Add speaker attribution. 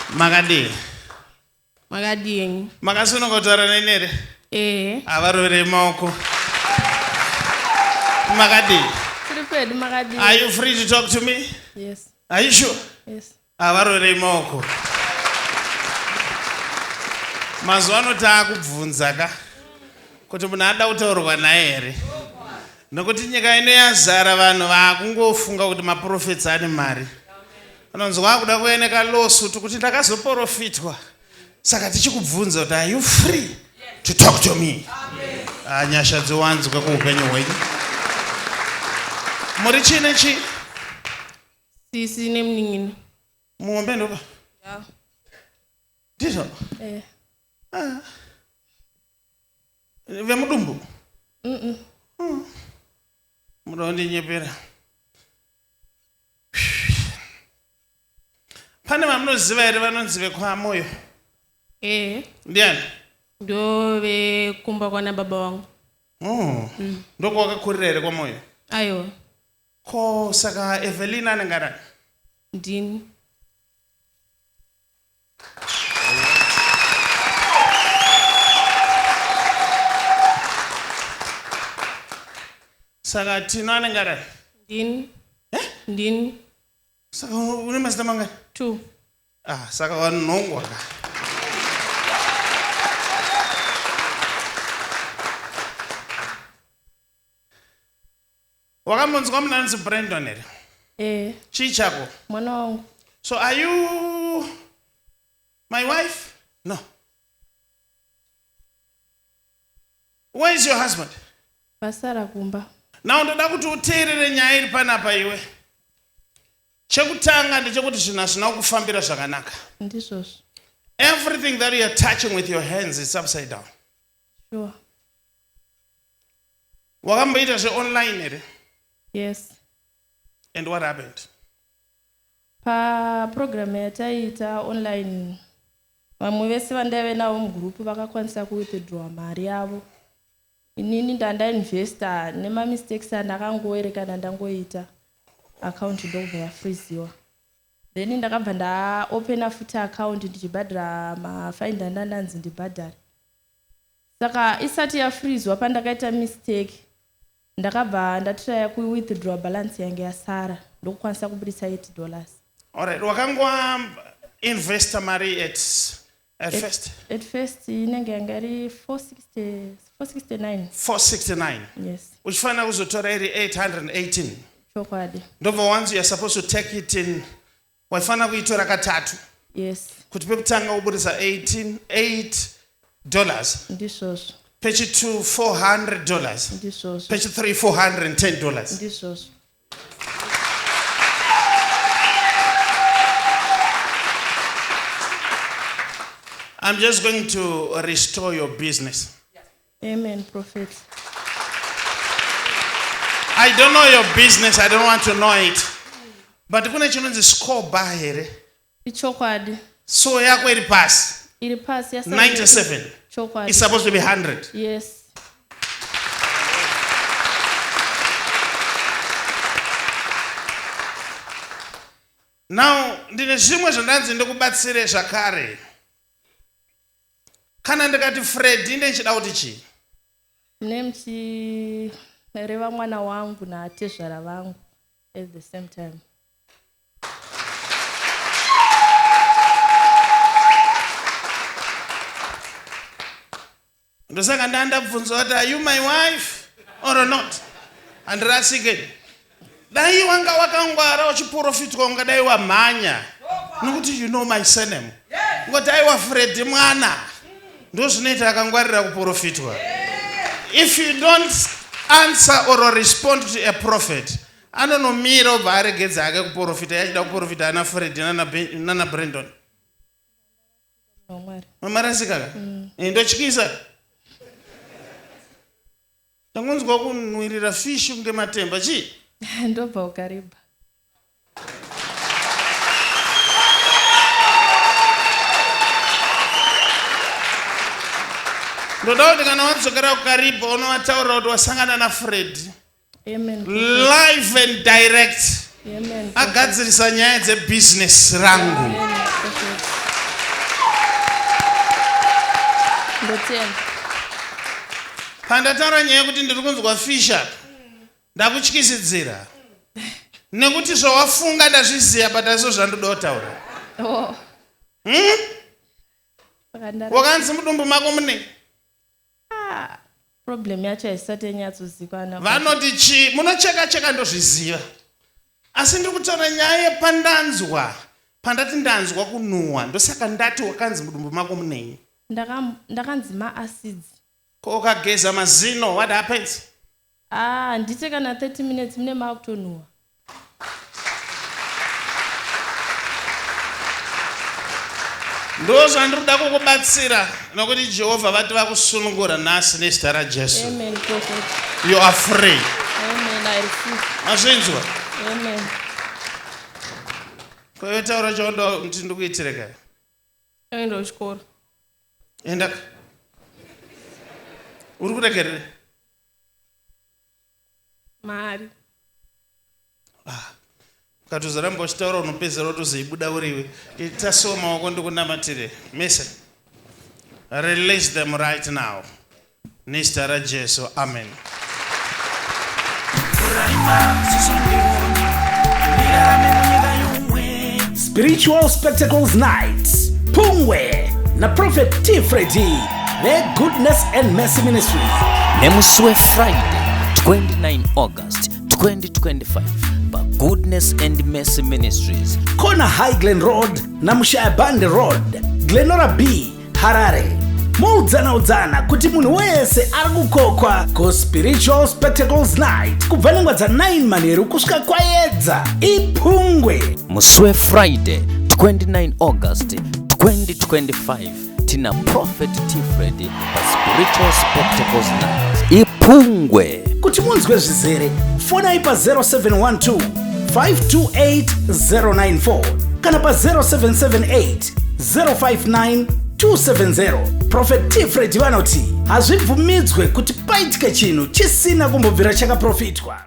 Speaker 1: Makadii?
Speaker 2: Makadii?
Speaker 1: Makasununga kutaura neni here?
Speaker 2: Eh.
Speaker 1: Avaroverei maoko. Makadii?
Speaker 2: Tiri pedu makadii?
Speaker 1: Are you free to talk to me?
Speaker 2: Yes.
Speaker 1: Are you sure?
Speaker 2: Yes.
Speaker 1: Avaroverei maoko. Mazuva ano taakubvunza ka kuti munhu ada kutaurwa naye here? Nokuti nyika ino yazara vanhu vaakungofunga kuti maprofets ane mari. Anonzwa akuda kuuya nekalawsuit kuti ndakazoporofitwa. Saka tichikubvunza kuti are you free to talk to me? Ah, nyasha dziwanzwe kuupenyu hwenyu. Muri chii nechii?
Speaker 2: Sisi nemunin'ina.
Speaker 1: Muombe ndopa.
Speaker 2: Yeah.
Speaker 1: Ndizvo?
Speaker 2: Eh.
Speaker 1: Ah. Vemudumbu?
Speaker 2: Mm.
Speaker 1: -mm. Muda kundinyepera. Pane vamunoziva here vanonzi vekwaMoyo?
Speaker 2: Eh.
Speaker 1: Ndiani?
Speaker 2: Ndo vekumba kwana baba vangu.
Speaker 1: Oh. Ndokwawakakurira here kwaMoyo?
Speaker 2: Aiwa.
Speaker 1: Ko saka Evelina anenge arani?
Speaker 2: Ndini.
Speaker 1: Saka Tino anenge arani?
Speaker 2: Ndini.
Speaker 1: Eh?
Speaker 2: Ndini.
Speaker 1: Saka une mazita mangani?
Speaker 2: 2.
Speaker 1: Ah, saka wanhongwa ka. Wakambonzwa munhu anonzi Brandon here?
Speaker 2: Eh.
Speaker 1: Chii chako?
Speaker 2: Mwana wangu.
Speaker 1: So are you my wife? No. Where is your husband?
Speaker 2: Vasara kumba.
Speaker 1: Now ndoda kuti uteerere nyaya iri panapa iwe. Chekutanga ndechekuti zvinhu hazvina kukufambira zvakanaka.
Speaker 2: Ndizvozvo.
Speaker 1: Everything that you are touching with your hands is upside down.
Speaker 2: Sure.
Speaker 1: Wakamboita zveonline here?
Speaker 2: Yes.
Speaker 1: And what happened?
Speaker 2: Pa program yataiita online vamwe vese vandaive navo mugroup vakakwanisa kuwithdraw mari yavo. Inini ndandainvesta nemamistakes andakangoerekana ndangoita account ndokubva yafreeziwa. Then ndakabva ndaopena futi account ndichibhadhara mafine andandanzi ndibhadhare. Saka isati yafreezwa pandakaita mistake ndakabva ndatraya kuwithdraw balance yange yasara ndokukwanisa kuburitsa 8 dollars.
Speaker 1: Alright, wakangwa investor mari at at first?
Speaker 2: At first inenge yanga iri 460, 469.
Speaker 1: 469.
Speaker 2: Yes.
Speaker 1: Uchifanira kuzotora iri 818.
Speaker 2: Chokwadi.
Speaker 1: Ndobva wanzi you are supposed to take it in waifanira kuitora katatu.
Speaker 2: Yes.
Speaker 1: Kuti pekutanga woburitsa 18 8 dollars.
Speaker 2: Ndizvozvo.
Speaker 1: Pechi2 400 dollars.
Speaker 2: Ndizvozvo.
Speaker 1: Pechi3 410 dollars.
Speaker 2: Ndizvozvo.
Speaker 1: I'm just going to restore your business.
Speaker 2: Amen, prophet.
Speaker 1: I don't know your business. I don't want to know it. But kune chinonzi score bar here.
Speaker 2: Ichokwadi.
Speaker 1: So yako iri pasi.
Speaker 2: Iri pasi yasa.
Speaker 1: 97.
Speaker 2: Chokwadi.
Speaker 1: It's supposed to be 100.
Speaker 2: Yes.
Speaker 1: Now ndine zvimwe zvandanzi ndikubatsire zvakare. Kana ndikati Freddy ndichida kuti chii?
Speaker 2: Mune muchireva mwana wangu naatezvara vangu at the same time.
Speaker 1: Ndosaka ndandabvunzwa kuti are you my wife or not? Handirasike. Dai wanga wakangwara uchiprofitwa ungadai wamhanya. Nokuti you know my surname. Ngoti aiwa Freddy mwana. Ndozvinoita akangwarira kuprofitwa. If you don't answer or respond to a prophet, anonomira obva aregedza hake kuprofita yachida kuprofita ana Freddy nana Brandon. Mamarasika ka? Mm. Eh, ndotyisa. Ndangonzwa kunwirira fish kunge matemba chii?
Speaker 2: Ndobva ukaribha.
Speaker 1: Ndoda kuti kana wadzokera kuKaribha unovataurira kuti wasangana naFred.
Speaker 2: Amen.
Speaker 1: Live and direct.
Speaker 2: Amen.
Speaker 1: Agadzirisa nyaya dzebusiness rangu.
Speaker 2: Amen. Ndatenda.
Speaker 1: Pandataura nyaya yekuti ndiri kunzwa fisha, ndakutyisidzira nekuti zvawafunga ndazviziva, but aso zvandoda kutaura.
Speaker 2: Oh. Saka
Speaker 1: Wakanzi mudumbu mako mune
Speaker 2: Ah, problem yacho haisati yanyatsozikanwa.
Speaker 1: Vanoti chii? Munocheka cheka, ndozviziva, asi ndiri kutaura nyaya yepandanzwa, pandati ndanzwa kunhuhwa. Ndosaka ndati wakanzi mudumbu mako munei?
Speaker 2: Ndakanzi maacids.
Speaker 1: Ko ukageza mazino, what happens?
Speaker 2: Ah, handite kana 30 minutes, mune maakutonhuhwa.
Speaker 1: Ndo zvandiri kuda kukubatsira, nokuti Jehovha vati vakusunungura nhasi nezita raJesu.
Speaker 2: Amen, prophet.
Speaker 1: You are free.
Speaker 2: Amen, I receive.
Speaker 1: Mazvinzwa?
Speaker 2: Amen.
Speaker 1: Koyotaura chaoda kuti ndikuitire ka.
Speaker 2: Oenda kuchikoro.
Speaker 1: Enda. Uri kuregerere?
Speaker 2: Mari.
Speaker 1: Ukatozoramba uchitaura unopedzera utozoibuda uriwe. Ita so, maoko ndikunamatire mese. Release them right now nezita raJesu. Amen.
Speaker 3: Kurarima zvisondioni ndirarame munyika yomwe.
Speaker 4: Spiritual Spectacles Nights Pungwe naProphet T Freddy veGoodness and Mercy Ministries.
Speaker 5: Nemusi weFriday 29 August 2025 paGoodness and Mercy Ministries,
Speaker 4: Corner High Glen Road naMushayabande Road, Glenora B, Harare. Moudzana-udzana kuti munhu wese ari kukokwa kuSpiritual Spectacles Night kubva nenguva dza9 manheru kusvika kwaedza. Ipungwe.
Speaker 5: Musi weFriday 29 August 2025 tina Prophet T Freddy paSpiritual Spectacles Night Ipungwe.
Speaker 4: Kuti munzwe zvizere, fonai pa0712 528 094 kana pa0778 059 270. Prophet T Freddy vanoti hazvibvumidzwe kuti paitike chinhu chisina kumbobvira chakaprofitwa.